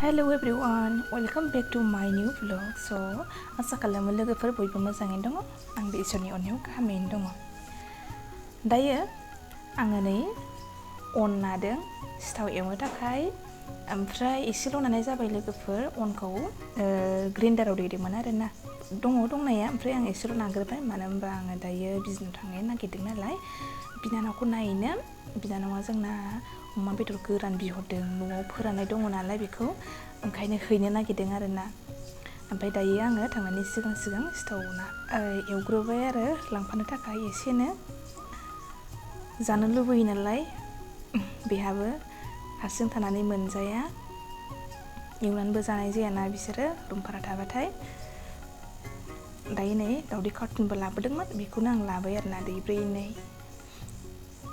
Hello everyone, welcome back to my new vlog. So, आसा खालामो लोगोफोर बयबो मोजाङैनो दङ। आंबो इसोरनि अननायाव गाहामैनो दङ। दायो आङो नै अन नादों सिथाव एवनो थाखाय ओमफ्राय एसेल' नानाय जाबाय लोगोफोर अनखौ ग्राइन्डाराव देदोंमोन आरोना दङ दंनाया ओमफ्राय आं एसेल' नाग्रोबाय मानो होनबा आङो दायो बिजनेसाव थांनो नागिरदों नालाय बिनानावखौ नायनो बिनानावा जोंना अमा बेदर गोरान बिहरदों न'आव फोराननाय दङ नालाय बेखौ ओंखायनो हैनो नागिरदों आरोना ओमफ्राय दायो आङो थांनायनि सिगां सिथाव एवग्रोबाय आरो लांफानो थाखाय एसेनो जानो लुबैयो नालाय बेहाबो हारसिं थानानै मोनजाया एवनानैबो जानाय जायाना बिसोरो रुम भारा थाबाथाय दायो नै दावदै कार्टुनबो लाबोदोंमोन बेखौनो आं लाबाय आरोना दैब्रैनै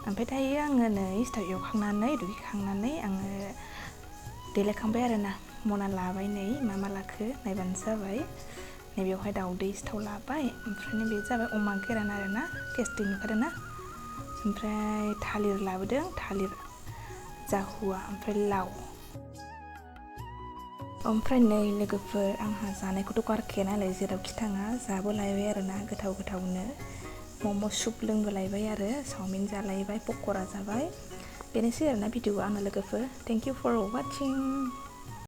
ओमफ्राय दायो आङो नै सिथाव एवखांनानै दुगैखांनानै आङो देलायखांबाय आरोना मना लाबाय नै मा लाखो नायबानो जाबाय नैबेयावहाय दावदै सिथाव लाबाय ओमफ्राय बे जाबाय अमा गोरान आरोना टेस्टि नुखादोंना ओमफ्राय थालिर लाबोदों थालिर जाहुवा ओमफ्राय लाव ओमफ्राय नै लोगोफोर आंहा जानायखौथ' गारखाया नालाय जेरावखि थाङा जाबोलायबाय आरोना गोथावनो मम' सुप लोंबोलायबाय आरो चावमिन जालायबाय पक'रा जाबाय बेनोसै आरोना भिडिअ'आ आंना लोगोफोर थेंक इउ फर वाचिं